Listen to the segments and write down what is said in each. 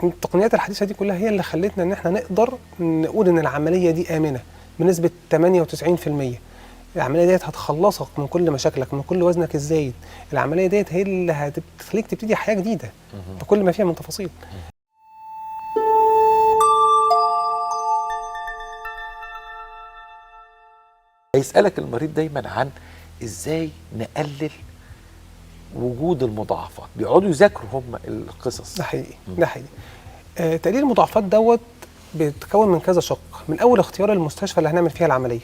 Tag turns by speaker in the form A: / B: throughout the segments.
A: التقنيات الحديثة دي كلها هي اللي خلتنا ان احنا نقدر نقول ان العملية دي امنه بنسبة 98%. العملية ديت هتخلصك من كل مشاكلك، من كل وزنك الزايد. العملية ديت هي اللي هتخليك تبتدي حياة جديدة بكل ما فيها من تفاصيل.
B: هيسألك المريض دايما عن ازاي نقلل وجود المضاعفات، بيقعدوا يذاكروا هم القصص.
A: ده حقيقي، ده حقيقي. تقليل المضاعفات دوت بيتكون من كذا شق. من اول اختيار المستشفى اللي هنعمل فيها العملية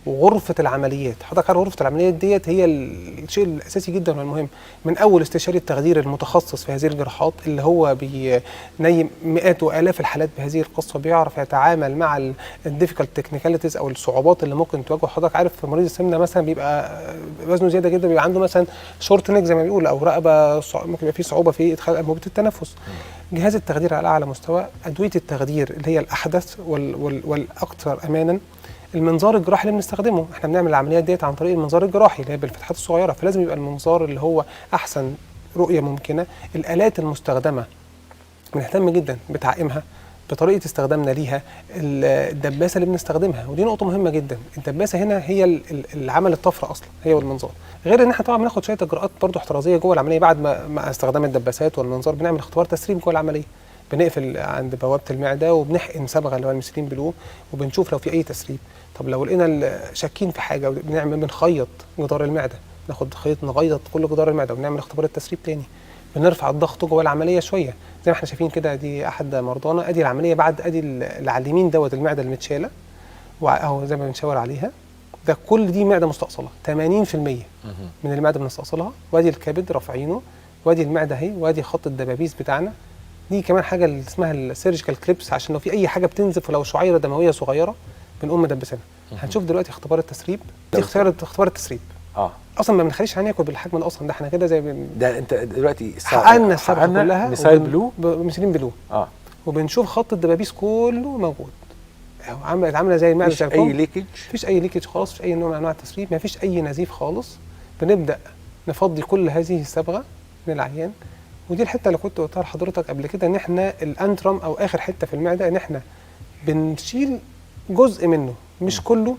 A: وغرفه العمليات. حضرتك عارف غرفة العمليات ديت هي الشيء الاساسي جدا والمهم. من اول استشاري التخدير المتخصص في هذه الجراحات اللي هو بينيم مئات والاف الحالات بهذه القصة، بيعرف يتعامل مع ال difficult technicalities او الصعوبات اللي ممكن تواجهه. حضرتك عارف مريض السمنة مثلا بيبقى وزنه زيادة جدا، بيبقى عنده مثلا short neck زي ما بيقول، او رقبة ممكن يبقى فيه صعوبة في ادخال انبوبة التنفس. جهاز التخدير على اعلى مستوى، ادوية التخدير اللي هي الاحدث والاكثر امانا، المنظار الجراحي اللي بنستخدمه. احنا بنعمل العمليات ديت عن طريق المنظار الجراحي اللي هي بالفتحات الصغيرة، فلازم يبقى المنظار اللي هو احسن رؤية ممكنة. الالات المستخدمة بنهتم جدا بتعقيمها، بطريقة استخدامنا ليها، الدباسه اللي بنستخدمها، ودي نقطة مهمة جدا. الدباسه هنا هي اللي عملت الطفرة اصلا، هي والمنظار. غير ان احنا طبعا بناخد شوية اجراءات برضو احترازيه جوه العملية بعد ما مع استخدام الدباسات والمنظار. بنعمل اختبار تسريب جوه العملية، بنقفل عند بوابه المعدة وبنحقن صبغة اللي هو ال methylene blue، وبنشوف لو في اي تسريب. طب لو لقينا شاكين في حاجة بنعمل بنخيط جدار المعدة، ناخد خيط نغيط كل جدار المعدة وبنعمل اختبار التسريب تاني. بنرفع الضغط جوه العملية شوية زي ما احنا شايفين كده. دي احد مرضانا، ادي العملية بعد، ادي اللي على اليمين دوت المعدة المتشاله واهو زي ما بنشاور عليها. ده كل دي معده مستأصله، 80% من المعدة بنستأصلها، وادي الكبد رافعينه، وادي المعدة اهي، وادي خط الدبابيس بتاعنا. دي كمان حاجة اللي اسمها ال surgical clips، عشان لو في اي حاجة بتنزف ولو شعيرة دموية صغيرة بنقوم مدبسينها. هنشوف دلوقتي اختبار التسريب. دي اختبار التسريب. اصلا ما بنخليش عيان ياكل بالحجم ده اصلا، ده احنا كده زي
B: ده انت دلوقتي
A: حقنا الصبغه كلها
B: methylene blue،
A: methylene blue. وبنشوف خط الدبابيس كله موجود، عامله زي المعدة.
B: مفيش اي leakage،
A: مفيش اي leakage خالص، مفيش اي نوع من انواع التسريب، مفيش اي نزيف خالص. بنبدا نفضي كل هذه الصبغه من العيان. ودي الحتة اللي كنت قلتها لحضرتك قبل كده، ان احنا ال antrum او اخر حتة في المعدة ان احنا بنشيل جزء منه، مش كله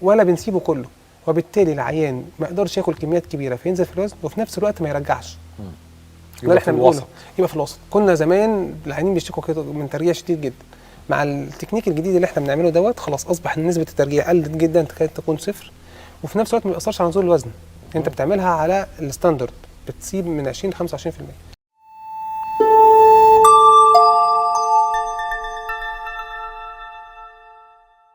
A: ولا بنسيبه كله، وبالتالي العيان ما يقدرش ياكل كميات كبيرة فينزل في الوزن، وفي نفس الوقت ما يرجعش.
B: يبقى في الوسط.
A: يبقى في الوسط. كنا زمان العيانين بيشتكوا كده من ترجيع شديد جدا. مع التكنيك الجديد اللي احنا بنعمله دوت خلاص اصبح نسبه الترجيع قلت جدا، تكاد تكون صفر، وفي نفس الوقت ما بيأثرش على نزول الوزن. انت بتعملها على ال standard، بتسيب من 20 ل 25%.